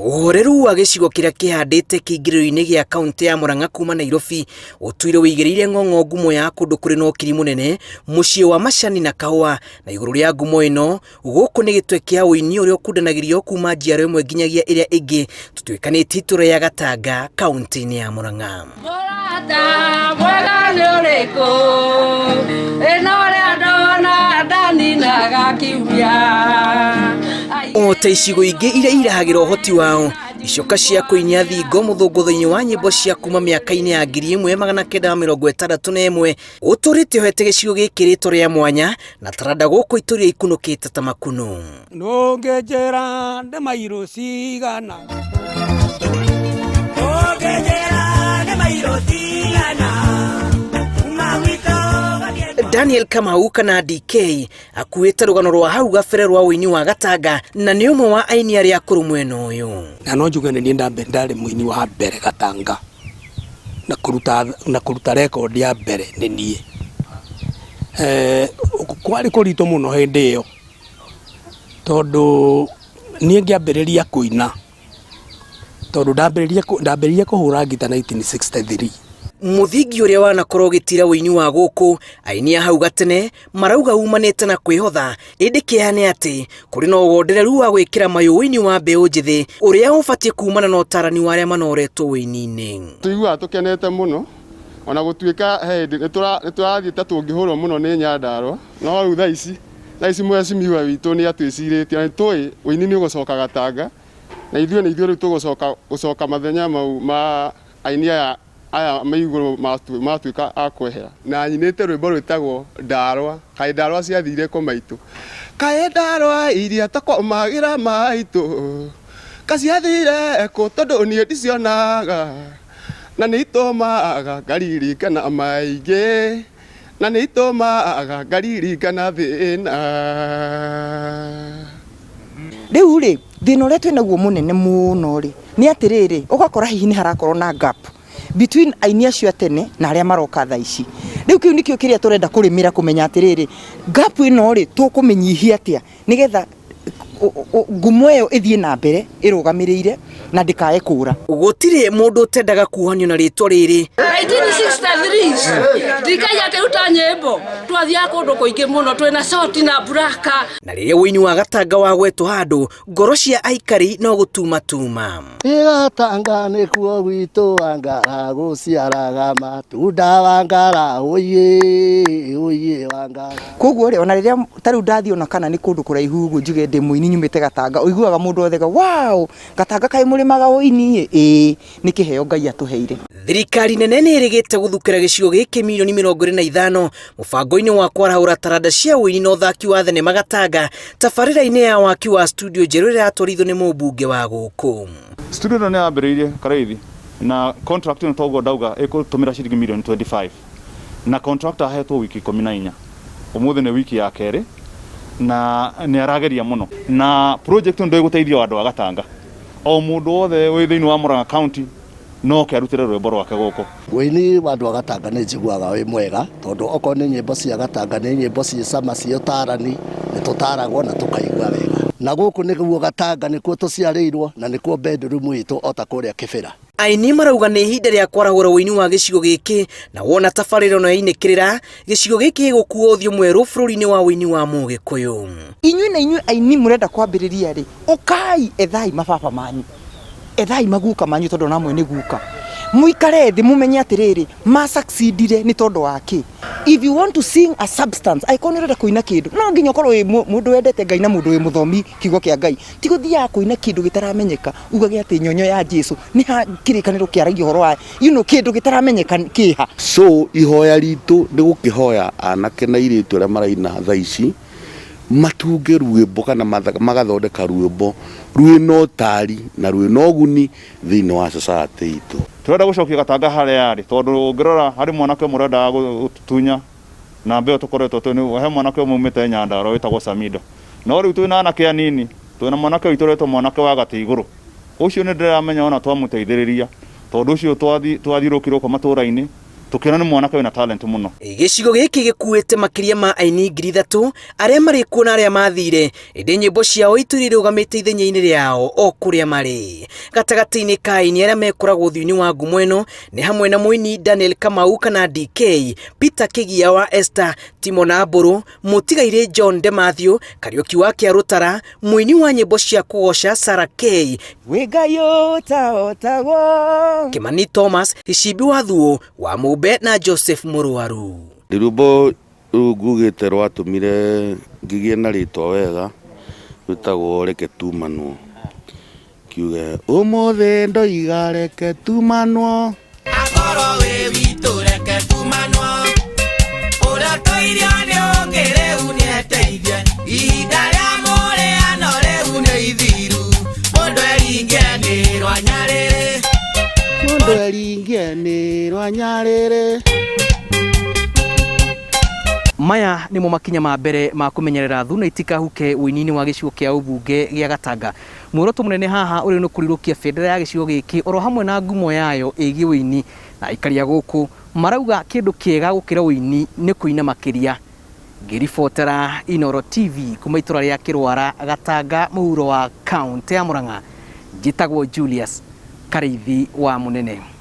Ũhoreru wa gĩcigo kĩrĩa kĩhandĩte kĩingĩrĩro-inĩ gĩa kaunti ya Murang'a kuma Nairobi ũtũire ũigĩrĩire ng'ong'o ngumo ya kũndũ kũrĩ na ũkiri mũnene, mũciĩ wa macani na kahũa, na igũrũ rĩa ngumo ĩno, gũkũ nĩ gĩtwe kĩa ũini ũrĩa ũkundanagĩrio kuma njiaro ĩmwe nginyagia ĩrĩa ĩngĩ, tũtuĩkanĩtie itũra rĩa Gatanga kaunti-inĩ ya Murang'a. Mũrata mwega nĩ ũrĩkũ? Ĩno ũrĩa ndona ndaninaga kiumia. O ta icigo ingĩ iria irahagĩra ũhoti wao, icoka cia kũinia thingo mũthũngũtho-inĩ wa nyĩmbo cia kuma mĩaka-inĩ ya 1961 ũtũrĩte ũhete gĩcigo gĩkĩ rĩtwa rĩa mwanya na taranda gũkũ itũria ikunũkĩte ta makunũ. Ndũngĩnjĩra ndĩ mairũ cigana. Daniel Kamau kana DK akuĩte rũgano rwa hau gabere rwa ũini wa Gatanga na nĩ ũmwe wa aini arĩa akũrũ mwena ũyũ. Na no njuge nĩ niĩ ndarĩ mũini wa mbere Gatanga na kũruta na kũruta rekondi ya mbere nĩ niĩ. Eh, kwarĩ kũritũ mũno hĩndĩ ĩyo tondũ niĩ ngĩambĩrĩria kũina tondũ ndambĩrĩirie kũhũra ngita 1963. Mũthingi ũrĩa wanakorwo ũgĩtira ũini wa gũkũ, aini a hau gatene marauga umanĩte na kwĩhotha, ĩndĩ kĩeha nĩ atĩ kũrĩ na ũgondereru wa gwĩkĩra mayũ ũini wa mbeũ njĩthĩ ũrĩa ũbatiĩ kumana na ũtarani wa arĩa manoretwo ũini-inĩ. Tũiguaga tũkenete mũno ona gũtuĩka he hĩndĩ nĩ tũrathiĩ ta tũngĩhũrwo mũno nĩ Nyandarũa, no rĩu thaa ici thaa ici mheshimiwa witũ nĩ atwĩcirĩtie na nĩ tũĩ ũini nĩ ũgũcoka Gatanga na ithuĩ nĩ ithuĩ rĩu tũgũcoka gũcoka mathenya mau ma aini aya aya me igũrũ matuĩka a kwehera. Na nyinĩte rwĩmbo rwĩtagwo Ndarwa, kaĩ ndarwa ciathire kũ maitũ, kaĩ ndarwa iria tũkomagĩra maitũ, kaciathire kũ tondũ niĩ ndicionaga, na nĩ itũmaga ngaririkana maingĩ, na nĩ itũmaga ngaririkana thĩna. Rĩu rĩ, thĩna ũrĩa twĩnaguo mũnene mũno rĩ, nĩ atĩrĩrĩ, ũgakora hihi nĩ harakorwo na gap between aini acio a tene na arĩa maroka thaa ici. Rĩu kĩu nĩkĩo kĩrĩa tũrenda kũrĩmĩra kũmenya atĩrĩrĩ, gap ĩno rĩ, tũkũmĩnyihia atĩa nĩgetha ngumo ĩyo ĩthiĩ na mbere ĩrũgamĩrĩire na ndĩkae kũra. Gũtirĩ mũndũ ũtendaga kuohanio na rĩtwa rĩrĩ. 1963 ndikai akĩruta nyĩmbo twathiaga kũndũ kũingĩ mũno twĩna coti na buraka. Na rĩrĩa ũini wa Gatanga wagwetwo handũ, ngoro cia aikari no gũtumatuma. Gatanga nĩkuo gwitũ Wangara gũciaraga matunda Wangara ũyĩ ũyĩ Wangara. Koguo rĩ, ona rĩrĩa ta rĩu ndathiĩ ona kana nĩ kũndũ kũraihu ũguo njuge ndĩ mũini nyumĩte Gatanga, ũiguaga mũndũ othe wow, Gatanga kaĩ mũrĩmaga ũini ĩ? Ĩĩ, nĩ kĩheo Ngai atũheire. Thirikari nene nĩ ĩrĩgĩte gũthukĩra gĩcigo gĩkĩ mirioni 25 mũbango-inĩ wa kwarahũra taranda cia ũini na ũthaki wa thenema Gatanga tabarĩra-inĩ ya waki wa studio njerũ ĩrĩa ĩratwarithio nĩ mũmbunge wa gũkũ. Studio ĩno nĩ yambĩrĩirie Karaithi na contract ĩno toguo ndauga ĩgũtũmĩra ciringi mirioni 25 na contractor ahetwo wiki 14 ũmũthĩ nĩ wiki ya kerĩ na nĩ arageria mũno na project ĩno ndĩgũteithia o andũ a Gatanga o mũndũ wothe wĩ thĩinĩ wa Murang'a County no oke arutĩre rwĩmbo rwake gũkũ. Ũini wa andũ a Gatanga nĩ njiguaga wĩ mwega tondũ okorwo nĩ nyĩmbo cia Gatanga nĩ nyĩmbo ciĩ cama ciĩ ũtarani, nĩ tũtaragwo na tũkaigua wega. Na gũkũ nĩguo Gatanga nĩkuo tũciarĩirwo na nĩkuo bedroom itũ ota kũrĩa Kĩbĩra. Aini marauga nĩ ihinda rĩa kwarahũra ũini wa gĩcigo gĩkĩ na wona tabarĩra ĩno yainĩkĩrĩra, gĩcigo gĩkĩ gĩgũkuo ũthiũ mwerũ bũrũri-inĩ wa ũini wa Mũgĩkũyũ. Inyuĩ na inyuĩ aini mũrenda kwambĩrĩria rĩ, ũkai ethai mababa manyu, ethai maguka manyu tondũ ona amwe nĩ guka. Mũikare thĩ mũmenye atĩrĩrĩ, ma succeedire nĩ tondũ wa kĩ. If you want to sing a substance, angĩkorwo nĩ ũrenda kũina kĩndũ, no nginya ũkorwo wĩ mũndũ wendete Ngai na mũndũ wĩ mũthomi kiugo kĩa Ngai. Ti gũthiaga kũina kĩndũ gĩtaramenyeka, ugage atĩ nyonyo ya Jesu, nĩ ha kĩrĩkanĩro kĩaragia ũhoro wa, you know, kĩndũ gĩtaramenyeka kĩha. So ihoya ritũ nĩ gũkĩhoya anake na airĩtu arĩa maraina thaa ici matunge rwĩmbo kana magathondeka rwĩmbo rwĩna ũtari na rwĩna ũguni thĩinĩ wa society itũ. Tũrenda gũcokia Gatanga harĩa yarĩ tondũ ũngĩrora harĩ mwanake ũmwe ũrendaga gũtunya namba ĩyo tũkoretwo twĩ he mwanake ũmwe umĩte Nyandarua wĩtagwo Samido. No rĩu twĩna anake anini, twĩna mwanake witũ ũretwo mwanake wa gatĩ igũrũ. Ũcio nĩ ndĩramenya ona twamũteithĩrĩria tondũ ũcio twathiũrũrũkire gũkũ matũra-inĩ. Tũkĩona nĩ mwanake wĩna talent mũno. Gĩcigo gĩkĩ gĩkuĩte makĩria ma aini 3000 arĩa marĩ kuo na arĩa mathire, ĩndĩ nyĩmbo ciao itũire irũgamĩte ithenya-inĩ rĩao o kũrĩa marĩ. Gatagatĩ-inĩ ka aini arĩa mekoragwo ũthiũ-inĩ wa ngumo ĩno nĩ hamwe na mũini Daniel Kamau kana DK, Peter Kĩgia wa Esther, Timo na Mbũrũ, Mũtigairĩ John De Mathew, Kariũki wa Kĩarũtara, mũini wa nyĩmbo cia kũgoca Sarah K, Wĩ Ngai ũtahotagwo. Kĩmani Thomas, Gĩcimbi wa Thuo, wa Mũmbe na Joseph Mũrwaru. Rwĩmbo rũu ngugĩte rwatũmire ngĩgĩe na rĩtwa wega rwĩtagwo Reke Tumanwo. Kiuge ũmũthĩ ndoiga reke tumanwo. Akorwo wĩ witũ reke tumanwo. Ũrĩa tũirio nĩ ũngĩ rĩu nĩeteithie. Ihinda rĩa mũrĩano rĩu nĩ ithiru. Mũndũ eringie nĩ rwanyarĩrĩ. Mũndũ eringie nĩ rwanyarĩrĩ. Maya nĩmo makinya ma mbere ma kũmenyerera thuna itikahuke ũini-inĩ wa gĩcigo kĩa ũmbunge gĩa Gatanga. Muoroto mũnene haha ũrĩ nĩ kũrirũkia bendera ya gĩcigo gĩkĩ oro hamwe na ngumo yayo ĩgiĩ ũini, na aikari a gũkũ marauga kĩndũ kĩega gũkĩra ũini nĩ kũina makĩria. Ngĩribotera Inooro TV kuma itũra rĩa Kĩrwara, Gatanga mũhuro wa kauntĩ ya Murang'a, njĩtagwo Julius Karĩithi wa Mũnene.